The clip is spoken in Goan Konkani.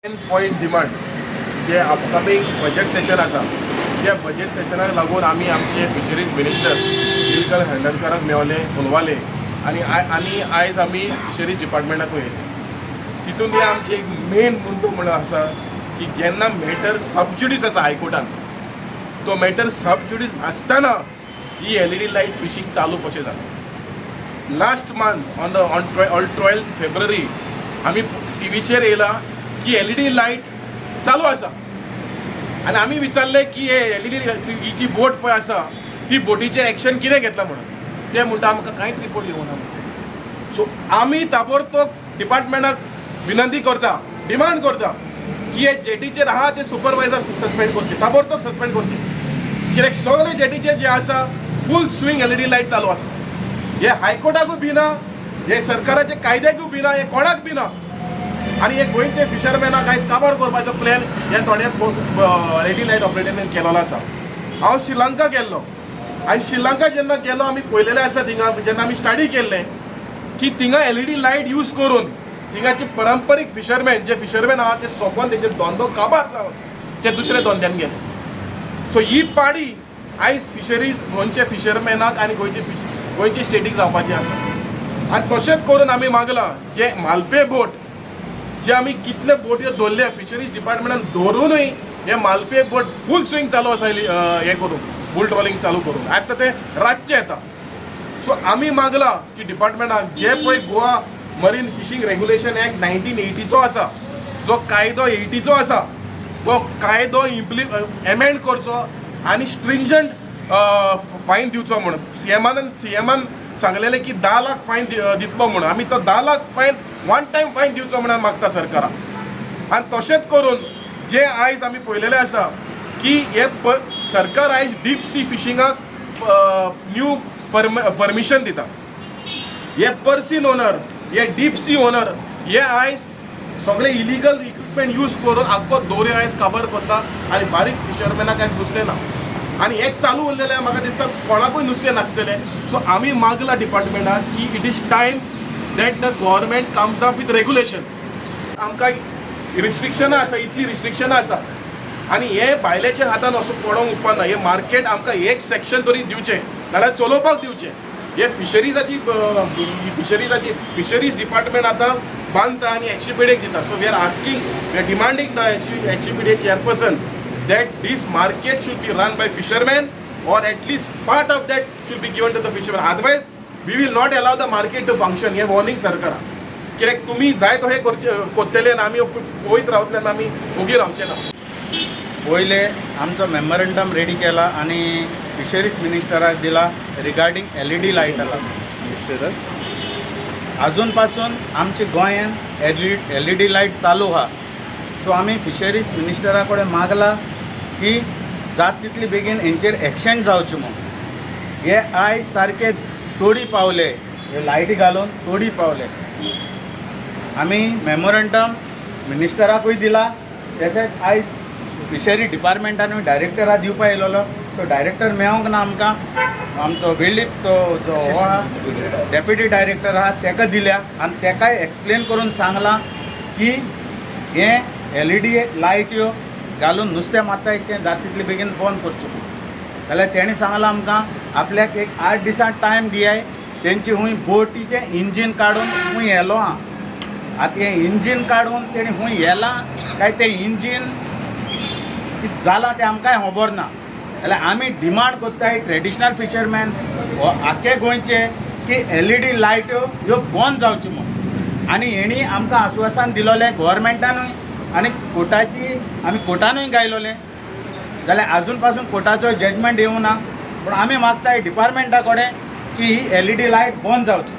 मेन पॉयंट डिमांड जे अपकमींग बजेट सेशन आसा, त्या बजेट सेशनाक लागून आमी आमचे फिशरीज मिनिस्टर दिनकर हळदणकराक मेवले, उलवाले आनी आयज आमी फिशरीज डिपार्टमेंटाकूय येयले. तितून हे आमचे एक मेन मुद्दो म्हणून आसा की जेन्ना मेटर सबज्युडीस आसा हायकोर्टान, तो मॅटर सबज्युडीस आसतना ही एलईडी लायट फिशींग चालू कशें जालें? Last month on 12 February आमी टिवीचेर येयला की एलईडी लायट चालू आसा आनी आमी विचारलें की हे एलईडी ही जी बोट पळय आसा, ती बोटीचेर एक्शन कितें घेतला म्हणून. ते म्हणटा, आमकां कांयच रिपोर्ट येवना म्हणटा. सो आमी ताबडतोब डिपार्टमेंटाक विनंती करता, डिमांड करता की हे जेटीचेर आहा ते सुपरवायझर सस्पेंड करचे, ताबडतोब सस्पेंड करचे, कित्याक सगळे जेटीचेर जे आसा फूल स्विंग एलईडी लायट चालू आसा. हे हायकोर्टाकूय बी ना, हे सरकाराचे कायद्याकूय बी ना, हे कोणाक बी ना. आनी हे गोंयचे फिशरमॅनाक आयज काबार करपाचो प्लॅन हे थोडे एलईडी लायट ऑपरेटरान केलेलो आसा. हांव श्रीलंका गेल्लो आनी श्रीलंका जेन्ना गेलो, आमी पळयलेलें आसा थिंगा, जेन्ना आमी स्टडी केल्लें की थिंगा एलईडी लायट यूज करून थिंगाचे परंपरीक फिशरमॅन, जे फिशरमॅन आहा, ते सोंपोन, तेजे धंदो काबार जावन ते दुसऱ्या धंद्यान गेले. सो ही पाडी आयज फिशरीज गोंयचे फिशरमॅनाक आनी गोंयचे स्टेटीक जावपाची आसा. आनी तशेंच करून आमी मागलां, जे मालपे बोट जे आमी कितले बोटयो दवरले फिशरीज डिपार्टमेंटान दवरूनय, हे मालपे बोट फूल स्विंग चालू आसा. हे करून बुल ट्रॉलिंग चालू करून आतां ते रातचे येता. सो आमी मागलां की डिपार्टमेंटाक जे पळय Goa marine fishing regulation act 1980चो आसा, जो कायदो 80चो आसा, तो कायदो एमेंड करचो आनी स्ट्रिंजंट फायन दिवचो म्हणून. सीएमान सांगलेलें की 10 लाख फायन दितलो म्हणून. आमी तो 10 lakh fine, one time fine दिवचो म्हणून मागता सरकाराक. आनी तशेंच करून जे आयज आमी पळयलेलें आसा की हे सरकार आयज डीप सी फिशिंगाक न्यू परमिशन दिता. हे पर्सीन ओनर, हे डीप सी ओनर, हे आयज सगळे इलिगल इक्विपमेंट यूज करून आख्खो दोरी आयज काबर करता आनी बारीक फिशरमॅनाक आयज नुस्तें ना. आनी हेच चालू उरलेलें, म्हाका दिसता कोणाकूय नुस्तें नासतलें. सो आमी मागला डिपार्टमेंटाक की it is time that the government comes up with regulation. आमकां रिस्ट्रिक्शनां आसा, इतली रिस्ट्रिक्शनां आसा आनी हे भायल्याच्या हातान असो पडोंक उपकारना. हे मार्केट आमकां एक सेक्शन तरी दिवचें, नाल्यार चलोवपाक दिवचें. हे फिशरीजाची फिशरीज डिपार्टमेंट आतां बांदता आनी एचसीपीडीएक दिता. So we are asking, we are demanding the HCPDA chairperson that this market should be run by fishermen or at least part of that should be given to the fishermen. Otherwise, we will not allow the market to function. हे वॉर्निंग सरकाराक, कित्याक तुमी जाय तशें करचे करतले आनी आमी पळयत रावतले आनी आमी ओगी रावचे ना. पयले आमचो मेमोरंडम रेडी केला आनी फिशरीज मिनिस्टराक दिला रिगार्डींग एलईडी लायटा लागून. अजून पासून आमच्या गोंयान एलईडी लायट चालू आहा. सो आमी फिशरीज मिनिस्टरा कडेन मागला की जात तितली बेगीन हेंचेर एक्शन जावचें म्हूण. हे आयज सारके तोडी पावले, हे लायटी घालून तोडी पावले. आमी मेमोरंडम मिनिस्टराकूय दिला, तशेंच आयज फिशरी डिपार्टमेंटानूय डायरेक्टरा दिवपा येयलेलो. सो डायरेक्टर मेळोंक ना आमकां. आमचो वेळीप तो जो हो आहा, डेप्युटी डायरेक्टर आहा, तेका दिल्या आनी तेकाय एक्सप्लेन करून सांगलां की हे एलईडी लायट्यो घालून नुस्तें मारताय, तें जाता तितले बेगीन बंद करचें. जाल्यार तेणें सांगलां आमकां, आपल्याक एक 8 दिसां टायम दियाय. तेंची खूंय बोटीचें इंजीन काडून खूंय येलो आहा. आतां हें इंजीन काडून तेणी खूंय येलां काय तें इंजीन कितें जालां तें आमकांय खबर ना. जाल्यार आमी डिमांड करताय ट्रेडिशनल फिशरमॅन आख्खे गोंयचे की एलईडी लायट्यो ह्यो बंद जावच्यो म्हूण. आनी हेणी आमकां आस्वासन दिलोलें गोवोरमेंटानूय आनी कोर्टाची, आमी कोर्टानूय गायलोलें. जाल्यार आजून पासून कोर्टाचो जजमेंट येवना, पूण आमी मागताय डिपार्टमेंटा कडेन की ही एलईडी लायट बंद जावची.